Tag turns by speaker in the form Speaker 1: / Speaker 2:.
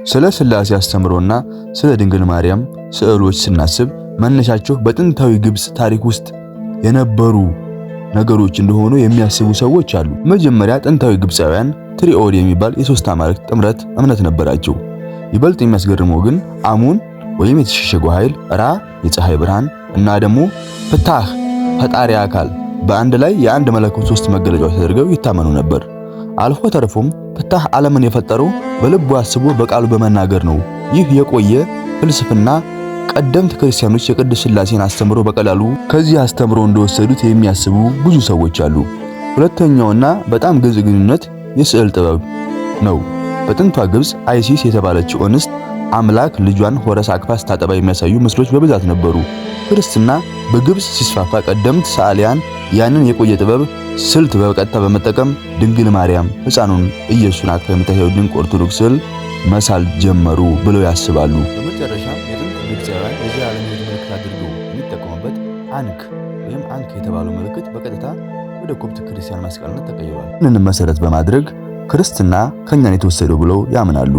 Speaker 1: ስለ ሥላሴ አስተምሮና ስለ ድንግል ማርያም ስዕሎች ስናስብ መነሻቸው በጥንታዊ ግብጽ ታሪክ ውስጥ የነበሩ ነገሮች እንደሆኑ የሚያስቡ ሰዎች አሉ። መጀመሪያ ጥንታዊ ግብጻውያን triad የሚባል የሶስት አማልክት ጥምረት እምነት ነበራቸው። ይበልጥ የሚያስገርመው ግን አሙን ወይም የተሸሸገው ኃይል፣ ራ የፀሐይ ብርሃን እና ደግሞ ፕታህ ፈጣሪ አካል በአንድ ላይ የአንድ መለኮት ሶስት መገለጫዎች ተደርገው ይታመኑ ነበር። አልፎ ተርፎም ፕታህ ዓለምን የፈጠረው በልቡ አስቦ በቃሉ በመናገር ነው። ይህ የቆየ ፍልስፍና ቀደምት ክርስቲያኖች የቅድስት ሥላሴን አስተምሮ በቀላሉ ከዚህ አስተምሮ እንደወሰዱት የሚያስቡ ብዙ ሰዎች አሉ። ሁለተኛውና በጣም ግልጽ ግንኙነት የስዕል ጥበብ ነው። በጥንቷ ግብጽ አይሲስ የተባለችው እንስት አምላክ ልጇን ሆረስ አቅፋ ስታጠባ የሚያሳዩ ምስሎች በብዛት ነበሩ። ክርስትና በግብጽ ሲስፋፋ ቀደምት ሰዓሊያን ያንን የቆየ ጥበብ ስልት በቀጥታ በመጠቀም ድንግል ማርያም ሕፃኑን ኢየሱስን አቅፋ የምታሳየው ድንቅ ኦርቶዶክስ ስዕል መሳል ጀመሩ ብለው ያስባሉ። በመጨረሻም የጥንት ግብጻውያን የዘላለም ሕይወት ምልክት አድርገው የሚጠቀሙበት አንክ ወይም አንክ የተባለው ምልክት በቀጥታ ወደ ኮፕት ክርስቲያን መስቀልነት ተቀይሯል። ይህንን መሰረት በማድረግ ክርስትና ከኛን የተወሰደው ብለው ያምናሉ።